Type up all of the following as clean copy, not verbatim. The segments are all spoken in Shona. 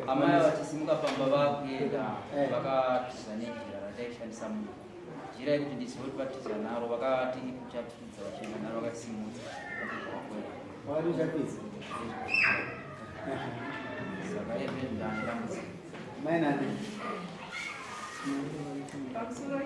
Amai vachisimuka pamba vakuenda eh. vakatiza nejira rataishandisa munhu. Jira yekuti ndizive kuti vatiza naro vakati uchapfidza vachienda naro vakasimudza. Vakati uchapfidza. Saka yezve ndane dambudziko. Mai nani? Pamusoro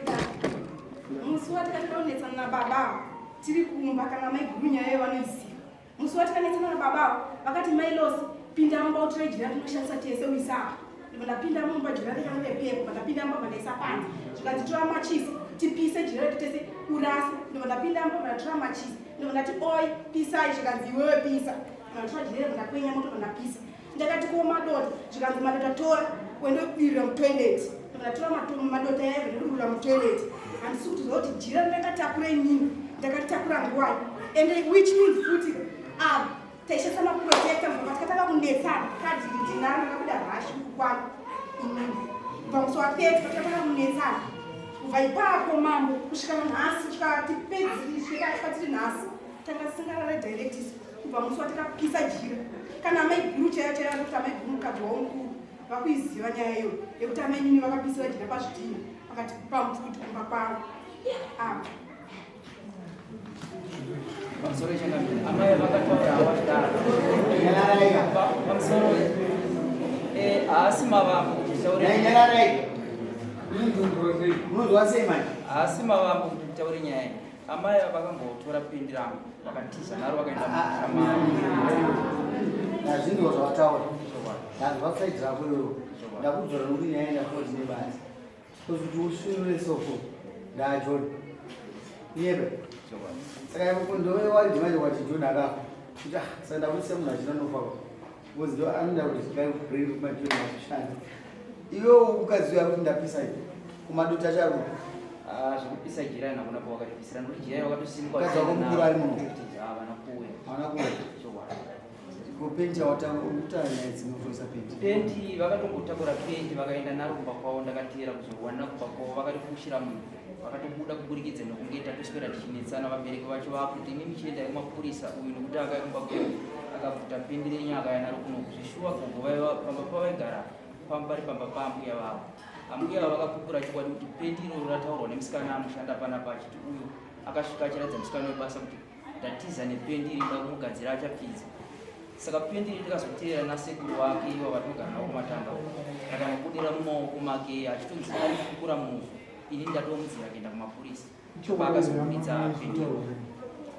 musi watikatanga kunetsana nababa tiri kumba kana maiguru nyaya iyo vanoiziva musi watikanetsana nababa avo vakati mai losi pinda mumba utore jira tinoshandisa tese uisa apa ndibva ndapinda mumba jira rakanga repepo ndapinda mumba bva ndaisa panze zvikanzi tora machisi tipise jira redu tese urase ndibva ndapinda mumba bva ndatora machisi ndibva ndati oi pisai zvikanzi iwewe pisa ndatora jira bva ndakwenya moto bva ndapisa ndakati ko madota zvikanzi madota tora uende kudirira mutoilet ndatora madota yaive ndodurura mutoilet handisi kuti zva kuti jira ndakatakura inini ndakatakura nguwai and which means futi ah, taishandisa maprotector mva tikatanga kunetsana kadhi ndinaro ndakabuda rashi kukwana inini kubva musi wa 30 patikatanga kunetsana kubva ipapo mambo kusvika nhasi kusvika tipedzisvika patiri nhasi tanga tisingarare directis kubva musi watakapisa jira kana amai guru chaiyo chaiyo anokuti amai guru mukadzi wavo mukuru vakuiziva nyaya iyoyo yekuti amai nini vakapisira jira pazvidhina vakati pamupfuti kumba kwavo apa pamusoro ichangamira amai vakataura hawachidaro pamusoro eh, haasi mavambo kuti taure haasi mavambo kuti taure nyaya iyi Amai ava vakambotora pendi rangu vakatiza naro vakaenda mumusha mavo. Ndazvinzwa zvawataura. Ndanzwa side rako iwewe. Ndakudzora nokuti nyaya ndafuwa dzine basa. Because kuti usvinure soko ndaJohn. Nyebe. Saka ivo ndove wari manje wati John akafa. Kuti ah saka ndakuti munhu achina nofa. Because ndo anoda kuti dai brain kumajoni achishanda. Iwe ukaziva kuti ndapisa iyi kumadota chako. Ah, zvekupisa jira ina kuna pawakatipisira nokuti jira wakatosimuka. Mukadzi wako mukuru ari muno. Havana kuuya. Havana kuuya. Chokwadi. Ko penti yawatanga ukutaura nyaya dzinotoisa penti. Penti vakatombotakura penti vakaenda naro kumba kwavo ndakateera kuzorwanira kumba kwavo vakarifushira munhu vakatobuda kuburikidza nokunge tatoswera tichinetsana vabereki vacho vakuti imi michiendai kumapurisa uyu nokuti akauya kumba kwedu akabvuta pendi renyu akauya naro kuno zvishuwa gogo vaiva pamba pavaigara pamba pari pamba paambuya vavo ambuya vavo vakapupura chokwadi kuti pendi iroro rataurwa nemusikana anoshanda panapa achiti uyu akasvika achiratidza musikana webasa kuti ndatiza nependi iri nda kumugadzira achapfidza saka pendi iri ndikazoteera nasekuru wake ivo vatinogara navo kumatanga rakanobudira mumaoko make achitonzi arifukura muvhu ini ndatomudzira kuenda kumapurisa paakazobuditsa pendi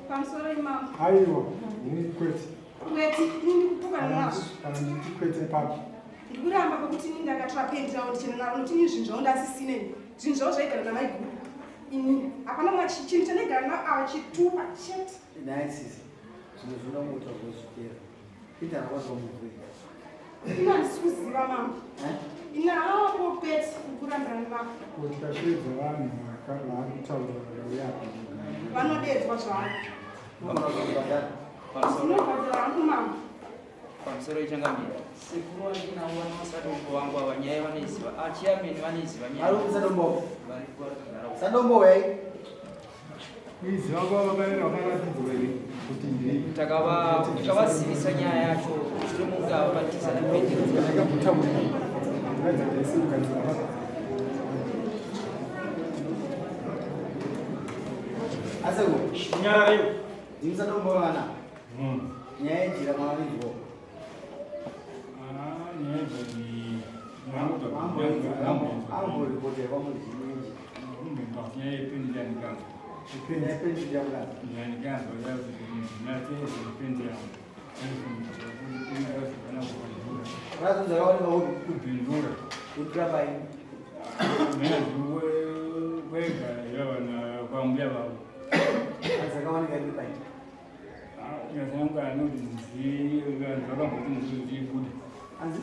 Pamusoro imambo. Aiwa, ini kwete. Kwete, ini ndikupokana nazvo. Kana nditi kwete papi. Ndikuramba kwekuti ini ndakatora pendi ravo ndichena naro nokuti ini zvinhu zvavo ndasisina ini. Zvinhu zvavo zvaigara namaiguru. Ini hapana mwa chinhu chandaigara navo ava chitupa chete. Nhai sisi, zvinhu zvinoda kungotaurwa zvipera. Peter akwanisa kumubvira. Ini handisi kuziva mambo. Eh? Ini hawapo peti kurambirana vako. Ko tikasheedza vanhu vari kutaura vakauya apa. Vanodedzwa zvavo. Unogona kuzobhadhara. Ndinobhadhara hangu mambo. Pamusoro ichangamira. Sekuru vandinawo vanovasadombo vangu ava nyaya vanoiziva. Ah, chairman vanoiziva nyaya. Ari kusadombo. Vari kugara. Sadombo wei. Kuiziva kwavo vakaenda vakaratidzwa here kuti ndiri. Takava takavazivisa nyaya yacho mushure mokunge vabatiza nependero. Ndakambotambura. Ndakadza ndaisimuka nzira. Aseko. Nyarara iwe. Ndimi sadombo vana. Nyaya yejira mavainzwa. Ah, nyaya yejira. Amboripotera kwamuri nyaya Kubhindura. Kwambuya vavo.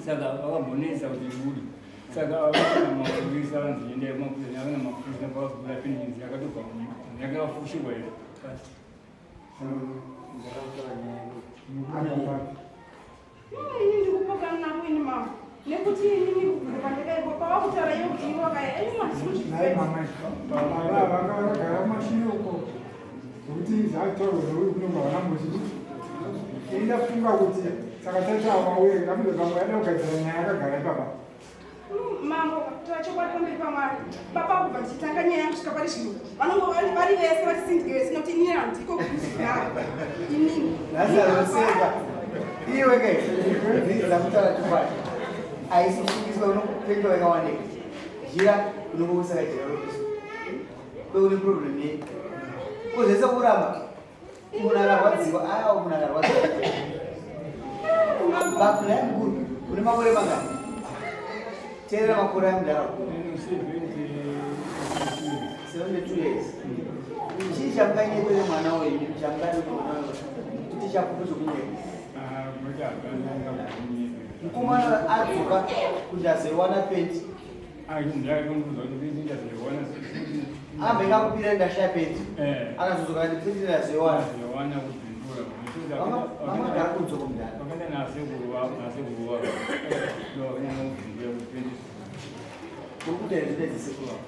Saka vakambonetsa kuti ibude saka vana mapurisa vanzi endai kumapurisa vana mapurisa pavazobuda peninzi yakatobva yakafushirwa here pasi Ini ndikupokana navo ini mama nekuti inini kubvira pandakaikwa pavakutaura iyo kuti ivo vakaya ini handisi kuzvipedza. Baba vanga vakagara kumashure uko zvekuti zvakutaurwa zvekuti kunonga vanambochiti ini ndafunga kuti Saka tati avauye ngamude vamwe vada kugadzira nyaya akagara ipapa. Mambo, taura chokwadi pamberi paMwari. Baba kubva ndichitanga nyaya yangu kusvika pari zvino. Vanongo vari vese vachisindike vese nokuti inini handiko kuzigara. Inini. Nhasi anoseka. Iwe ke, dzidza kutaura chokwadi. Haisi kusungiswa unopenga wakawanika. Jira unongousaka jira ropiswa. Kwe une problem yei? Ko zvese kuramba. Munhu akarwadziwa, aiwa munhu akarwadziwa. Bakuna mukuru, une makore mangani? Teerera makore amudhara. 72 years. Chii chamunganyepere mwana wenyu chamungade kuti mwana wenyu kuti chapupu chokunyepa? Mukomana adzoka kuti azoiwana penti. Ambe ngakupira ndashaya penti. Akazodzoka kati penti ndazoiwana. Vamagara kunzoko mudhara. Uri kuita here zvinoita sekuru vako?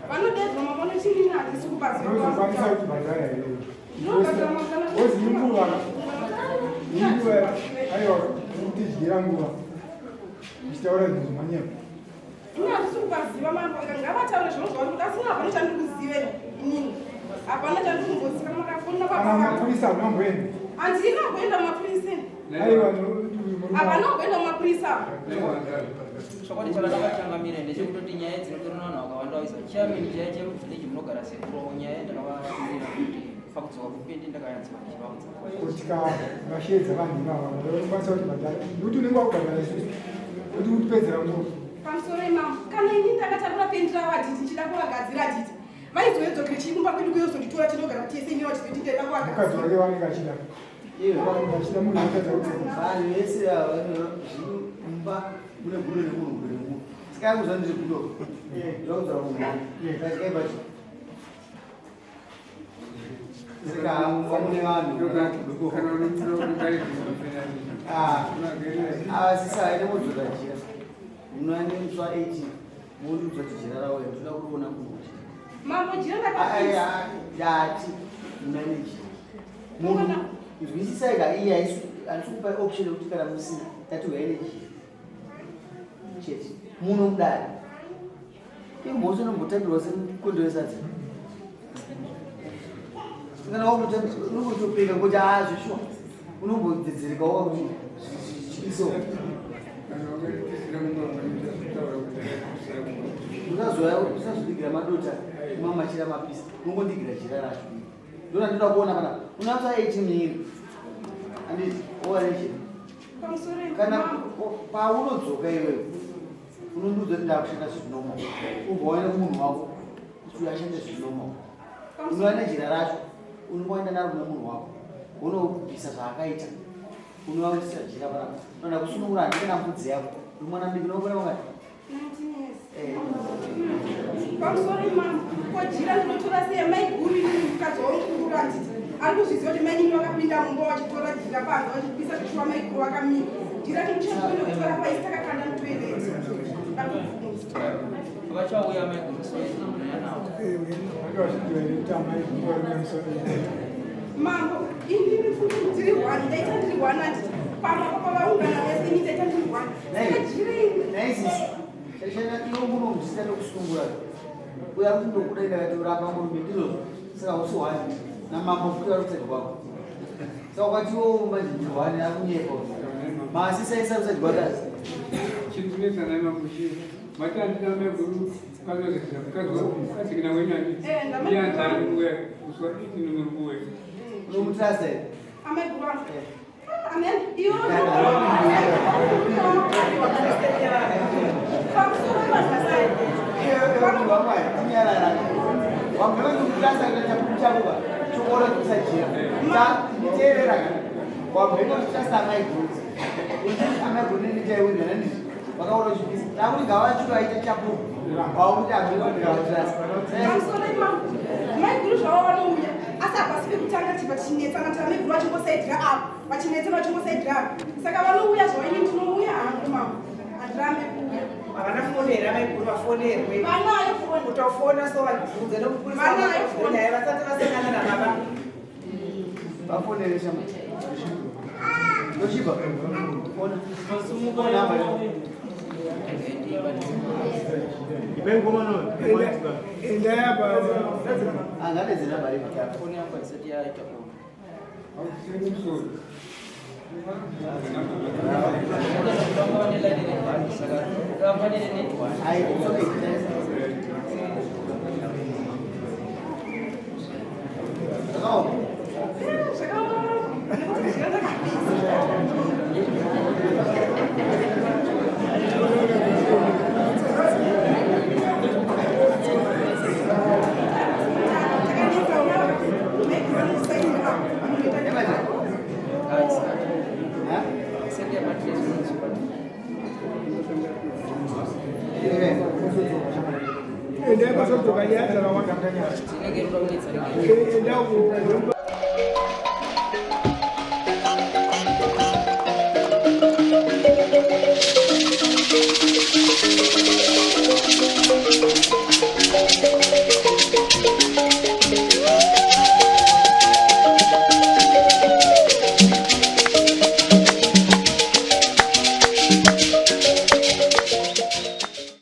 Vanodedzwa mama vanochirina handisi kubaziva. Unozokwanisa kutibhadhara here? Wozi nguva. Nguva aiwa kutidyira nguva. Uchitaura zvinhu zvemanyepo. Ini handisi kubaziva mambo ngavataure zvinonzwa kuti asi hapana chandiri kuziva inini. Hapana chandiri kumboziva makafonera Kana baba. mapurisa hamuna Handina kuenda mumapurisa. Aiwa Hapana kuenda mumapurisa. Chokwadi chakanaka changamire ndechekutoti nyaya dzinotori nevanhu vakawanda vaisa chairman chaiye chemuvillage munogara sekuru nyaya ndakavatumira kuti pakudzoka kupendi ndakanyatsoa ndichivaudza. Kuti vasheedza vanhu ivava vanokwanisa kuti bhadhara nekuti unenge wakubhadhara isusu kuti utipedzera nguva. Pamusoro imamo kana ini ndakatakura pendi ravo aditi ndichida kuvagadzira aditi vaizoedzokere chii kumba kwedu kuyozonditora tinogara kuti yese inyewa chizoti ndaida Mukadzi kuvagadzira. wake wanenge achida. Iwe. Vanenge vachida munhu anotadza kudzoka. Vanhu vese ava mumba mune gudo nemunhu gudo nemunhu. Saka yakuzwa ndiri gudo. Ndinokudzora munhu. Saka chi. Saka mumba mune vanhu. Ah, ah sisa haina kudzora jira. Munoaniswa 18. Munondiudza kuti jira rauya ndoda kuona kuti. Mambo jira ndakapisa. Ndati manage. Munhu nzwisisai ka iye haisi handisi kupai option yekuti kana musina tati uyai nejira chete muno mudare imhosva inombotambirwa semukondo wesadza kana unombotopeka kuti haa zveshuwa unombodzedzerekawo kuti zvichiso usazoya usazodigira madota kumamachira mapisa unongondigira jira racho ndona ndinoda kuona pana unatsa 18 miri anditi owa nejira Pamusoro kana imamo. paunodzoka iwewe unondiudza kuti ndakushanda zvinomo ubva waenda kumunhu wako kuti uyu ashande zvinomo unova nejira racho unongoenda naro kune munhu wako unobvisa zvaakaita unovaisira jira panapa unoda kusunungura handike na mbudzi yako uri mwana mudiki unokona wakati 19 years. Eh. Pamusoro imamo ko jira ndinotora sei maiguru inini mukadzi wamukuru anditi ari kuzviziva kuti mainini vakapinda mumba vachitora jira panze vachipisa zvishuwa maiguru vakamira jira tinochekuenda kutora paisi takakanda mutoireti ndakubvunza. Vachauya maiguru soenyaya navo. Vanenge vachinzwa here kuti amai nguva rimwe Mambo inini futi ndiri one ndaita ndiri one anditi pamba papa vaungana vese ini ndaita ndiri one saka jira ini naisisi chashanda iwe munomuzvisa nekusunungura uya kuti ndokuda ndakati urapa murume ndizvozvo saka usi hwani namambo futi vari kusati kwako saka ukati iwo manje ndihwani akunyepa masisa isa kusati kwakazi unomutrasta here amaiguru vangu amen iwe pamusoro pazasai tinyarara wabva kutrasta kuita chapupu chako ka chokuona kuti usajira nditeerera ka wabva kutrasta amaiguru kuti amaiguru nenichaiwirana ndizvo vakaona uchipisa takuti ngavachido aita chapupu wakuti amene ndikavatrasta pamusoro imamo maiguru zvavo vanouya asi hapasi pekutanga tibva tichinetsana kuti amaiguru vachingosaidhira apo vachinetsana vachingosaidhira apo saka vanouya zvavo ini ndinouya hangu mamo handirambe kuuya Havana foni here amaiguru vafonerwe. Vanayo foni. Kutofona so vabvunze Vanayo foni. nyaya vasati vasangana nababa. Vafonere shama. Toshiba. Ona. Ona hapa. Endai apa. Angadedze namba iri patapa. Foni yangu haisati yaita kuona. Hauseni musoro. Ai, it's okay. Zvakaoma. Zvakaoma nekuti ndanga ndakapisa. Ha? Ire. Endai pasodzoka nyaya dzakawanda. Tinenge roda kunetsa rege. Endai uko.